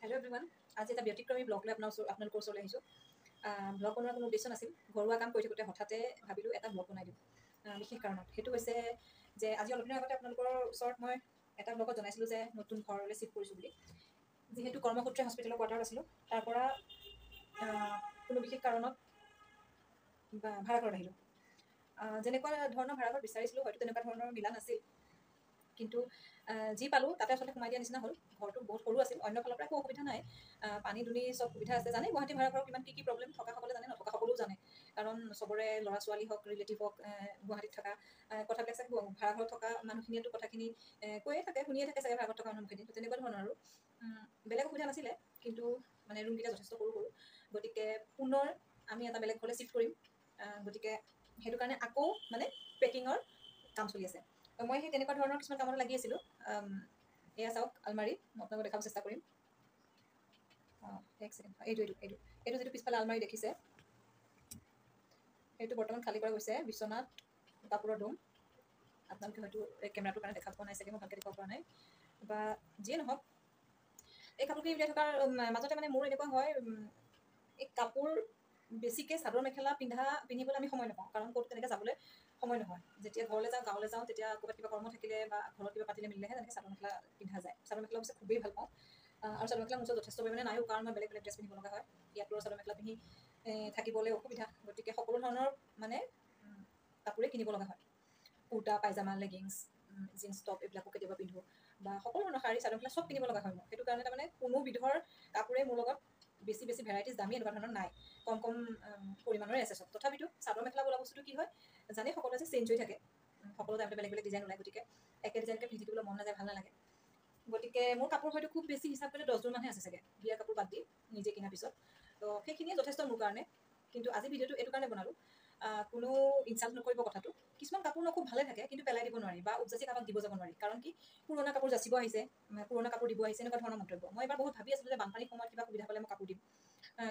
Hello' everyone, আজি এটা ব্যতিক্ৰমী ব্লগ লৈ আপোনালোকৰ ওচৰলৈ আহিছোঁ। ব্লগ বনোৱাৰ কোনো উদ্দেশ্য নাছিল। ঘৰুৱা কাম কৰি থাকোঁতে হঠাতে ভাবিলোঁ এটা ব্লগ বনাই দিওঁ বিশেষ কাৰণত। সেইটো হৈছে যে আজি অলপ দিনৰ আগতে আপোনালোকৰ ওচৰত মই এটা ব্লগত জনাইছিলোঁ যে নতুন ঘৰলৈ চিফ্ট কৰিছোঁ বুলি। যিহেতু কৰ্মসূত্ৰে হস্পিটেলৰ কোৱাৰ্টাৰত আছিলোঁ, তাৰ পৰা কোনো বিশেষ কাৰণত ভাড়াঘৰত আহিলোঁ। যেনেকুৱা ধৰণৰ ভাড়াঘৰ বিচাৰিছিলোঁ হয়তো তেনেকুৱা ধৰণৰ মিলা নাছিল, কিন্তু যি পালোঁ তাতে আচলতে সোমাই দিয়া নিচিনা হ'ল। ঘৰটো বহুত সৰু আছিল, অন্য ফালৰ পৰা একো অসুবিধা নাই, পানী দুনি চব সুবিধা আছে। জানে গুৱাহাটী ভাড়াঘৰৰ কিমান কি কি প্ৰব্লেম, থকাসকলে জানে, নথকাসকলেও জানে। কাৰণ চবৰে ল'ৰা ছোৱালী হওক, ৰিলেটিভ হওক, গুৱাহাটীত থকা কথাবিলাক চাগে ভাড়াঘৰত থকা মানুহখিনিয়েতো কথাখিনি কৈয়ে থাকে, শুনিয়ে থাকে চাগে ভাড়াঘৰত থকা মানুহখিনি। তেনেকুৱা ধৰণৰ আৰু বেলেগ অসুবিধা নাছিলে, কিন্তু মানে ৰুমকেইটা যথেষ্ট সৰু সৰু। গতিকে পুনৰ আমি এটা বেলেগ ঘৰলৈ চিফ্ট কৰিম, গতিকে সেইটো কাৰণে আকৌ মানে পেকিঙৰ কাম চলি আছে। মই সেই তেনেকুৱা ধৰণৰ কিছুমান কামত লাগি আছিলোঁ। এয়া চাওক আলমাৰি, মই আপোনালোকক দেখাব চেষ্টা কৰিম। অঁ, এক ছেকেণ্ড, এইটো এইটো এইটো এইটো যিটো পিছফালে আলমাৰি দেখিছে, সেইটো বৰ্তমান খালী কৰা গৈছে। বিচনাত কাপোৰৰ দম, আপোনালোকে হয়তো এই কেমেৰাটোৰ কাৰণে দেখা পোৱা নাই চাগে, মই ভালকৈ দেখুৱাব পৰা নাই বা যিয়ে নহওক। এই কাপোৰখিনি উলিয়াই থকাৰ মাজতে মানে মোৰ এনেকুৱা হয়, এই কাপোৰ বেছিকৈ চাদৰ মেখেলা পিন্ধিবলৈ আমি সময় নাপাওঁ, কাৰণ ক'ত তেনেকৈ যাবলৈ সময় নহয়। যেতিয়া ঘৰলৈ যাওঁ, গাঁৱলৈ যাওঁ, তেতিয়া ক'ৰবাত কিবা কৰ্ম থাকিলে বা ঘৰত কিবা পাতিলে মিলিলেহে তেনেকৈ চাদৰ মেখেলা পিন্ধা যায়। চাদৰ মেখেলা অৱশ্যে খুবেই ভাল পাওঁ, আৰু চাদৰ মেখেলা মোৰ ওচৰত যথেষ্ট পৰিমাণে নাইও, কাৰণ মই বেলেগ বেলেগ ড্ৰেছ পিন্ধিব লগা হয়। ইয়াতো চাদৰ মেখেলা পিন্ধি থাকিবলৈ অসুবিধা, গতিকে সকলো ধৰণৰ মানে কাপোৰেই কিনিব লগা হয়। কুৰ্তা, পাইজামা, লেগিংছ, জিন্স টপ এইবিলাকো কেতিয়াবা পিন্ধোঁ, বা সকলো ধৰণৰ শাৰী, চাদৰ মেখেলা চব কিনিব লগা হয় মোৰ। সেইটো কাৰণে তাৰমানে কোনো বিধৰ কাপোৰেই মোৰ লগত বেছি বেছি ভেৰাইটিজ দামী এনেকুৱা ধৰণৰ নাই, কম কম পৰিমাণৰে আছে চব। তথাপিতো চাদৰ মেখেলা বোলা বস্তুটো কি হয় জানে সকলোৱে যে চেঞ্জ হৈ থাকে, সকলো টাইমতে বেলেগ বেলেগ ডিজাইন ওলায়, গতিকে একে ডিজাইনকে পিন্ধি থাকিবলৈ মন নাযায়, ভাল নালাগে। গতিকে মোৰ কাপোৰ হয়তো খুব বেছি হিচাপ কৰিলে 10 যোৰমানহে আছে চাগে, বিয়াৰ কাপোৰ বাদ দি নিজে কিনাৰ পিছত। তো সেইখিনিয়ে যথেষ্ট মোৰ কাৰণে। কিন্তু আজি ভিডিঅ'টো এইটো কাৰণে বনালোঁ, কোনো ইনচাল্ট নকৰিব কথাটো। কিছুমান কাপোৰ ন খুব ভালে থাকে, কিন্তু পেলাই দিব নোৱাৰি বা উপজাচি কাৰোবাক দিব যাব নোৱাৰি, কাৰণ কি পুৰণা কাপোৰ যাচিব আহিছে, পুৰণা কাপোৰ দিব আহিছে, এনেকুৱা ধৰণৰ মন্তব্য। মই এবাৰ বহুত ভাবি আছিলোঁ যে বানপানীৰ সময়ত কিবা সুবিধা পালে মই কাপোৰ দিম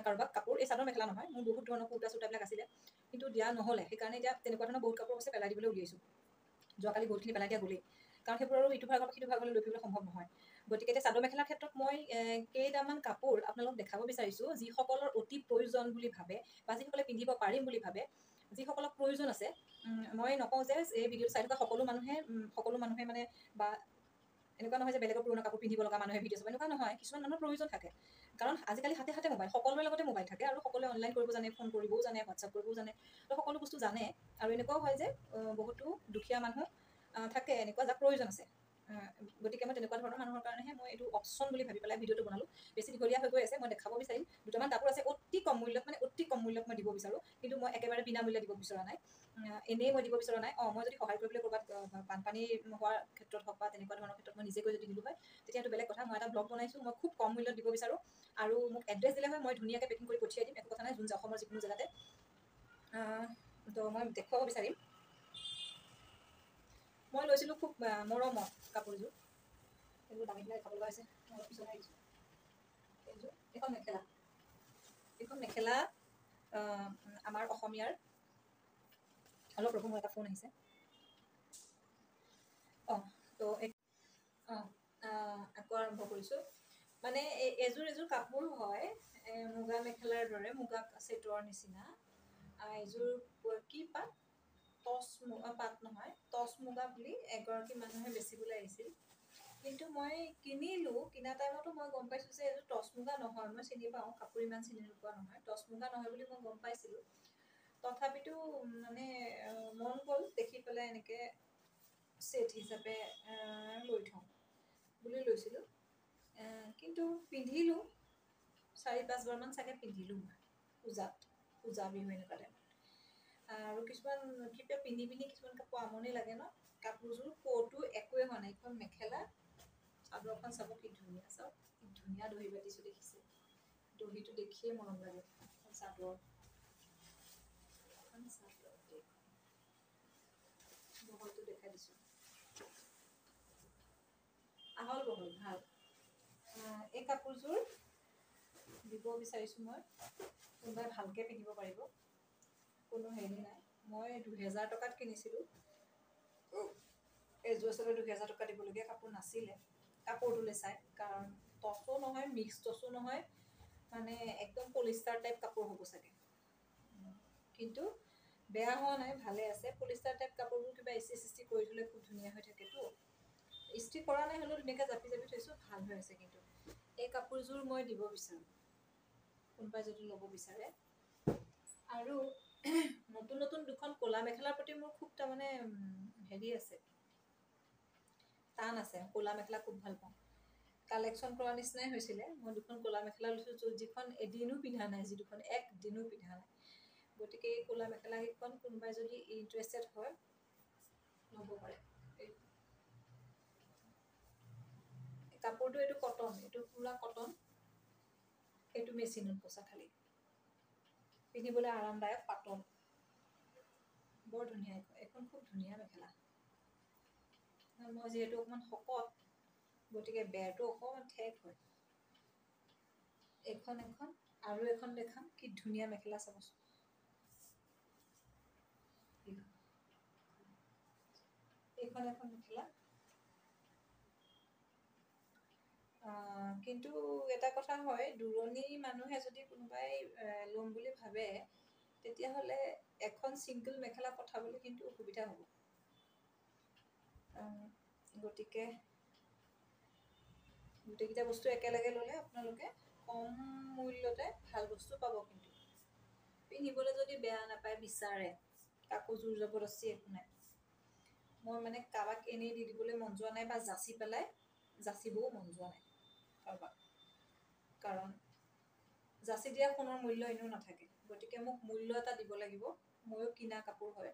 কাৰোবাক, কাপোৰ এই চাদৰ মেখেলা নহয়, মোৰ বহুত ধৰণৰ কুৰ্তা চুৰ্তাবিলাক আছিলে, কিন্তু দিয়া নহ'লে। সেইকাৰণে এতিয়া তেনেকুৱা ধৰণৰ বহুত কাপোৰ অৱশ্যে পেলাই দিবলৈ উলিয়াইছোঁ। যোৱাকালি বহুতখিনি পেলাই দিয়া গ'লেই, কাৰণ সেইবোৰ আৰু ইটো ভাগৰ পৰা সিটো ভাগলৈ লৈ ফুৰিবলৈ সম্ভৱ নহয়। গতিকে এতিয়া চাদৰ মেখেলাৰ ক্ষেত্ৰত মই কেইটামান কাপোৰ আপোনালোকক দেখাব বিচাৰিছোঁ, যিসকলৰ অতি প্ৰয়োজন বুলি ভাবে বা যিসকলে পিন্ধিব পাৰিম বুলি ভাবে, যিসকলক প্ৰয়োজন আছে। মই নকওঁ যে এই ভিডিঅ'টো চাই থকা সকলো মানুহে মানে বা এনেকুৱা নহয় যে বেলেগৰ পুৰণা কাপোৰ পিন্ধিব লগা মানুহে ভিডিঅ' চাব, এনেকুৱা নহয়। কিছুমান মানুহৰ প্ৰয়োজন থাকে, কাৰণ আজিকালি হাতে হাতে মোবাইল, সকলোৰে লগতে মোবাইল থাকে, আৰু সকলোৱে অনলাইন কৰিব জানে, ফোন কৰিবও জানে, হোৱাটছআপ কৰিবও জানে, তো সকলো বস্তু জানে। আৰু এনেকুৱাও হয় যে বহুতো দুখীয়া মানুহ থাকে এনেকুৱা যাৰ প্ৰয়োজন আছে। গতিকে মই তেনেকুৱা ধৰণৰ মানুহৰ কাৰণেহে মই এইটো অপশ্যন বুলি ভাবি পেলাই ভিডিঅ'টো বনালোঁ। বেছি দীঘলীয়া হৈ গৈ আছে, মই দেখাব বিচাৰিম দুটামান কাপোৰ আছে অতি কম মূল্যত, মানে অতি কম মূল্যত মই দিব বিচাৰোঁ, কিন্তু মই একেবাৰে বিনামূল্যে দিব বিচৰা নাই, এনেই মই দিব বিচৰা নাই। অঁ, মই যদি সহায় কৰিবলৈ ক'ৰবাত বানপানী হোৱাৰ ক্ষেত্ৰত হওক বা তেনেকুৱা ধৰণৰ ক্ষেত্ৰত মই নিজে গৈ যদি দিলোঁ হয় তেতিয়া সেইটো বেলেগ কথা। মই এটা ব্লগ বনাইছোঁ, মই খুব কম মূল্যত দিব বিচাৰোঁ, আৰু মোক এড্ৰেছ দিলে হয় মই ধুনীয়াকৈ পেকিং কৰি পঠিয়াই দিম, একো কথা নাই, যোন অসমৰ যিকোনো জেগাতে। তো মই দেখুৱাব বিচাৰিম। মই লৈছিলোঁ খুব মৰমত কাপোৰযোৰ, এইবোৰ দামী পেলাই খাব লগা হৈছে, মই অলপ পিছত আহিছোঁ। এইযোৰ এইখন মেখেলা, এইখন মেখেলা আমাৰ অসমীয়াৰ। অলপ ৰ'ব, মোৰ এটা ফোন আহিছে। অঁ, তো অঁ আকৌ আৰম্ভ কৰিছোঁ। মানে এযোৰ এযোৰ কাপোৰ হয় মুগা মেখেলাৰ দৰে, মুগা চেটৰ নিচিনা। এযোৰ কি পাত, টচ পাত নহয়, টচ মুগা বুলি এগৰাকী মানুহে বেচিবলৈ আহিছিল, কিন্তু মই কিনিলোঁ। কিনা টাইমতো মই গম পাইছোঁ যে এইযোৰ টচ মুগা নহয়, মই চিনি পাওঁ কাপোৰ, ইমান চিনি নোপোৱা নহয়, টচ মুগা নহয় বুলি মই গম পাইছিলোঁ। তথাপিতো মানে মন গ'ল দেখি পেলাই এনেকৈ ছেট হিচাপে লৈ থওঁ বুলি লৈছিলোঁ, কিন্তু পিন্ধিলোঁ 4-5 বাৰমান চাগে পিন্ধিলোঁ মই পূজাত, পূজা বিহু এনেকুৱা টাইমত। আৰু কিছুমান কিবা পিন্ধি পিন্ধি কিছুমান কাপোৰ আমনি লাগে ন, কাপোৰযোৰ ক'তো একোৱে হোৱা নাই। এইখন মেখেলা, চাদৰখন চাব কি ধুনীয়া, চাওক কি ধুনীয়া দহি বাতিছোঁ দেখিছে, দহিটো দেখিয়ে মৰম লাগে। চাদৰ এখন, চাদৰ বহলটো দেখাই দিছোঁ, আহল বহল ভাল। এই কাপোৰযোৰ দিব বিচাৰিছোঁ মই, কোনোবাই ভালকৈ পিন্ধিব পাৰিব, কোনো হেৰি নাই। মই 2000 টকাত কিনিছিলোঁ, এইযোৰ আচলতে 2000 টকা দিবলগীয়া কাপোৰ নাছিলে, কাপোৰটোলৈ চাই, কাৰণ টচো নহয়, মিক্স টচো নহয়, মানে একদম পলিষ্টাৰ টাইপ কাপোৰ হ'ব চাগে, কিন্তু বেয়া হোৱা নাই, ভালে আছে। পলিষ্টাৰ টাইপ কাপোৰবোৰ কিবা ইস্ত্ৰি চিস্ত্ৰি কৰি থ'লে খুব ধুনীয়া হৈ থাকেতো। ইস্ত্ৰি কৰা নাই হ'লেও ধুনীয়াকৈ জাপি জাপি থৈছোঁ, ভাল হৈ আছে। কিন্তু এই কাপোৰযোৰ মই দিব বিচাৰোঁ, কোনোবাই যদি ল'ব বিচাৰে। আৰু নতুন নতুন দুখন ক'লা মেখেলাৰ প্ৰতি মোৰ খুব তাৰমানে হেৰি আছে, টান আছে। ক'লা মেখেলা খুব ভাল পাওঁ, কালেকশ্যন কৰা নিচিনাই হৈছিলে। মই দুখন ক'লা মেখেলা লৈছোঁ, যিখন এদিনো পিন্ধা নাই, যি দুখন একদিনো পিন্ধা নাই। গতিকে এই ক'লা মেখেলাকেইখন কোনোবাই যদি ইণ্টাৰেষ্টেড হয় ল'ব পাৰে। এই কাপোৰটো এইটো কটন, এইটো পূৰা কটন, এইটো মেচিনত বচা, খালী পিন্ধিবলৈ আৰামদায়ক, পাতল, বৰ ধুনীয়া। এইখন খুব ধুনীয়া মেখেলা। মই যিহেতু অকণমান শকত, গতিকে বেৰটো অকণমান ঠেক হয়। এইখন এখন আৰু এখন দেখাম, কি ধুনীয়া মেখেলা চাবচোন। এইখন এখন মেখেলা। কিন্তু এটা কথা হয়, দূৰণি মানুহে যদি কোনোবাই ল'ম বুলি ভাবে, তেতিয়াহ'লে এখন ছিংগল মেখেলা পঠাবলৈ কিন্তু অসুবিধা হ'ব। গতিকে গোটেইকেইটা বস্তু একেলগে ল'লে আপোনালোকে কম মূল্যতে ভাল বস্তু পাব। কিন্তু পিন্ধিবলৈ যদি বেয়া নাপায় বিচাৰে, কাকো জোৰ জবৰদস্তি একো নাই। মই মানে কাৰোবাক এনেই দি দিবলৈ মন যোৱা নাই, বা যাচি পেলাই যাচিবও মন যোৱা নাই কাৰোবাক, কাৰণ যাচি দিয়া সোণৰ মূল্য এনেও নাথাকে। গতিকে মোক মূল্য এটা দিব লাগিব, ময়ো কিনা কাপোৰ হয়,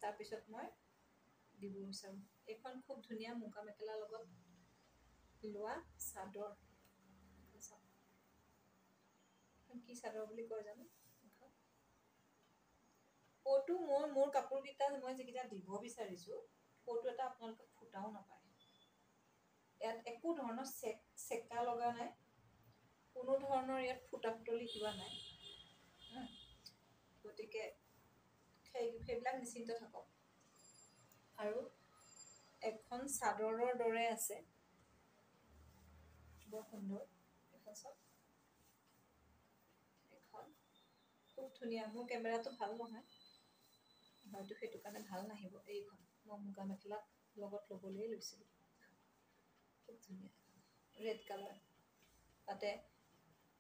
তাৰপিছত মই দিব বিচাৰোঁ। এইখন খুব ধুনীয়া মুগা মেখেলাৰ লগত লোৱা চাদৰ। কি চাদৰ বুলি কয় জানো? ক'তো মই মোৰ কাপোৰকেইটা মই যিকেইটা দিব বিচাৰিছোঁ, ক'তো এটা আপোনালোকে ফুটাও নাপায়। ইয়াত একো ধৰণৰ চেকা লগা নাই, কোনো ধৰণৰ ইয়াত ফুটা ফুটলি কিবা নাই। গতিকে সেইবিলাক নিশ্চিন্ত থাকক। আৰু এখন চাদৰৰ দৰে আছে, বৰ সুন্দৰ এখন চাওক, এখন খুব ধুনীয়া। মোৰ কেমেৰাটো ভাল নহয়, হয়তো সেইটো কাৰণে ভাল নাহিব। এইখন মই মুগা মেখেলা লগত ল'বলৈয়ে লৈছিলোঁ, খুব ধুনীয়া ৰেড কালাৰ, তাতে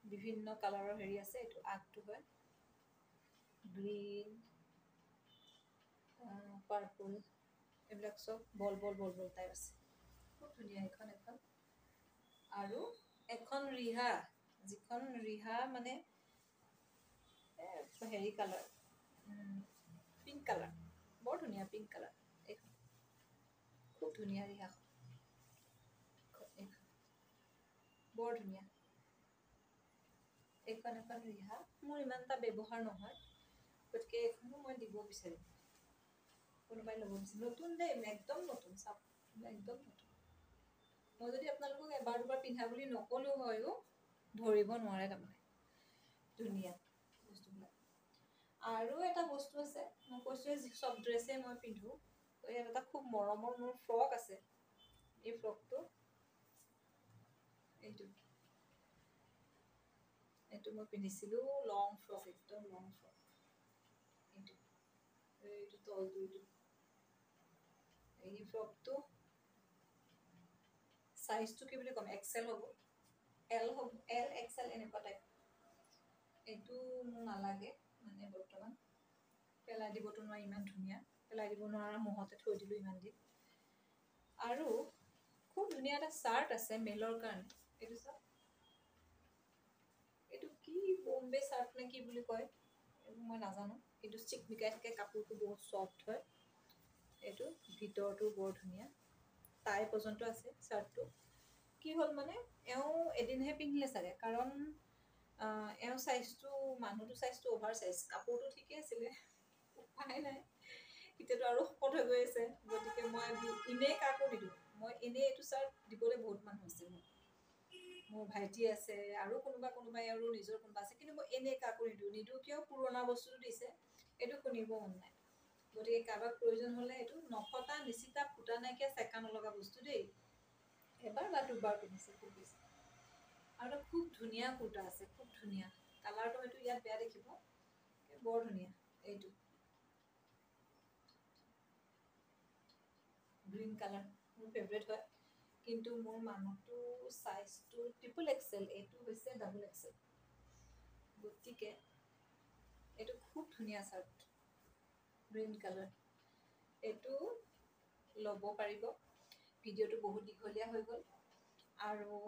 বিভিন্ন কালাৰৰ হেৰি আছে। এইটো আগটো হয় গ্ৰীণ, পাৰ্পল, এইবিলাক চব বল বল বল বল টাইপ আছে, খুব ধুনীয়া এইখন এখন। আৰু এখন ৰিহা, যিখন ৰিহা মানে হেৰি কালাৰ, পিংক কালাৰ, বৰ ধুনীয়া পিংক কালাৰ এইখন, খুব ধুনীয়া ৰিহাখন, এইখন বৰ ধুনীয়া। এইখন এখন ৰিহা, মোৰ ইমান এটা ব্যৱহাৰ নহয়, গতিকে এইখনো মই দিব বিচাৰিম, কোনোবাই ল'ব বিচাৰিম। নতুন দেই, একদম নতুন, চাওক একদম নতুন। মই যদি আপোনালোকক এবাৰ দুবাৰ পিন্ধা বুলি নক'লো হয়ো, ধৰিব নোৱাৰে তাৰমানে, ধুনীয়া বস্তুবিলাক। আৰু এটা বস্তু আছে, মই কৈছোঁৱে চব ড্ৰেছেই মই পিন্ধোঁ। ইয়াত এটা খুব মৰমৰ মোৰ ফ্ৰক আছে, এই ফ্ৰকটো, এইটো এইটো মই পিন্ধিছিলোঁ, লং ফ্ৰক, একদম লং ফ্ৰক। এইটো এইটো তলটো, এইটো এই ফ্ৰকটো চাইজটো কি বুলি ক'ম, এক্সেল হ'ব, এল হ'ব, এল এক্সেল এনেকুৱা টাইপ। এইটো মোক নালাগে মানে বৰ্তমান, পেলাই দিবতো নোৱাৰি, ইমান ধুনীয়া, পেলাই দিব নোৱাৰা মোহতে থৈ দিলোঁ ইমান দিন। আৰু খুব ধুনীয়া এটা চাৰ্ট আছে মেলৰ কাৰণে, এইটো চাওক, এইটো কি বম্বে চাৰ্ট নে কি বুলি কয় মই নাজানো, কিন্তু চিকমিকাই থাকে, কাপোৰটো বহুত চফ্ট হয়। এইটো ভিতৰটো বৰ ধুনীয়া, টাই পৰ্যন্ত আছে চাৰ্টটো। কি হ'ল মানে এওঁ এদিনহে পিন্ধিলে চাগে, কাৰণ এওঁ চাইজটো, মানুহটো চাইজটো অভাৰ চাইজ, কাপোৰটো ঠিকেই আছিলে, উপায় নাই, এতিয়াতো আৰু শকত হৈ গৈ আছে। গতিকে মই এনেই কাকো নিদিওঁ, মই এনেই এইটো চাৰ্ট দিবলৈ বহুত মানুহ আছে, মোৰ ভাইটি আছে আৰু কোনোবা কোনোবাই আৰু নিজৰ কোনোবা আছে, কিন্তু মই এনেই কাকো নিদিওঁ। নিদিওঁ কিয়, পুৰণা বস্তুটো দিছে, এইটো শুনিব মন নাই। গতিকে কাৰোবাক প্ৰয়োজন হ'লে এইটো নফটা নিচিটা ফুটা নাইকিয়া চেকা নলগা বস্তু দেই, এবাৰ বা দুবাৰ পিন্ধিছে খুব বেছি। আৰু এটা খুব ধুনীয়া কুৰ্তা আছে, খুব ধুনীয়া কালাৰটো, হয়তো ইয়াত বেয়া দেখিব, বৰ ধুনীয়া। এইটো গ্ৰীণ কালাৰ মোৰ ফেভৰেট হয়, কিন্তু মোৰ মানুহটো চাইজটো ট্ৰিপল এক্সেল, এইটো হৈছে ডাবল এক্সেল, গতিকে এইটো খুব ধুনীয়া চাৰ্ট, গ্ৰীণ কালাৰ, এইটো ল'ব পাৰিব। ভিডিঅ'টো বহুত দীঘলীয়া হৈ গ'ল, আৰু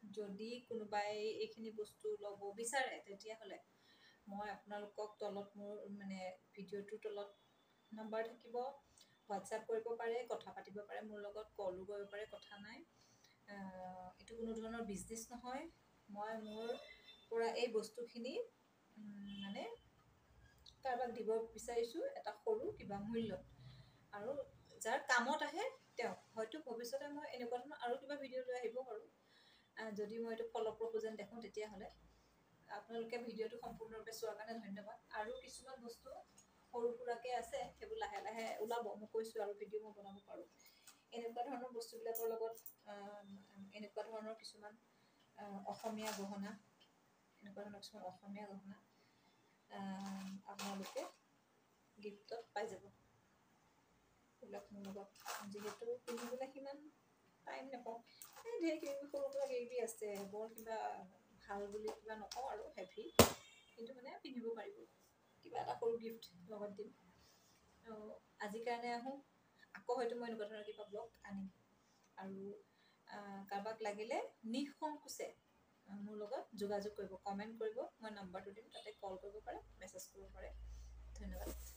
যদি কোনোবাই এইখিনি বস্তু ল'ব বিচাৰে তেতিয়াহ'লে মই আপোনালোকক তলত মোৰ মানে ভিডিঅ'টোৰ তলত নাম্বাৰ থাকিব, হোৱাটছআপ কৰিব পাৰে, কথা পাতিব পাৰে মোৰ লগত, কলো কৰিব পাৰে, কথা নাই। এইটো কোনো ধৰণৰ বিজনেছ নহয়, মই মোৰ পৰা এই বস্তুখিনি মানে কাৰোবাক দিব বিচাৰিছোঁ এটা সৰু কিবা মূল্যত, আৰু যাৰ কামত আহে তেওঁক। হয়তো ভৱিষ্যতে মই এনেকুৱা ধৰণৰ আৰু কিবা ভিডিঅ' লৈ আহিব পাৰোঁ, যদি মই এইটো ফলপ্ৰসূ যেন দেখোঁ তেতিয়াহ'লে। আপোনালোকে ভিডিঅ'টো সম্পূৰ্ণৰূপে চোৱাৰ কাৰণে ধন্যবাদ। আৰু কিছুমান বস্তু সৰু সুৰাকৈ আছে, সেইবোৰ লাহে লাহে ওলাব, মই কৈছোঁ আৰু ভিডিঅ' মই বনাব পাৰোঁ। এনেকুৱা ধৰণৰ বস্তুবিলাকৰ লগত এনেকুৱা ধৰণৰ কিছুমান অসমীয়া গহনা, এনেকুৱা ধৰণৰ কিছুমান অসমীয়া গহনা আপোনালোকে গিফ্টত পাই যাব। এইবিলাক মোৰ লগত যিহেতু পিন্ধিবলৈ সিমান টাইম নাপাওঁ, এই ঢেৰ কিবা সৰু সুৰা কিবি আছে, বৰ কিবা ভাল বুলি কিবা নকওঁ আৰু হেভি, কিন্তু মানে পিন্ধিব পাৰিব, কিবা এটা সৰু গিফ্ট লগত দিম। আৰু আজিৰ কাৰণে আহোঁ, আকৌ হয়তো মই এনেকুৱা ধৰণৰ কিবা ব্লগ আনিম। আৰু কাৰোবাক লাগিলে নিঃসংকোচে মোৰ লগত যোগাযোগ কৰিব, কমেণ্ট কৰিব, মই নাম্বাৰটো দিম, তাতে কল কৰিব পাৰে, মেছেজ কৰিব পাৰে। ধন্যবাদ।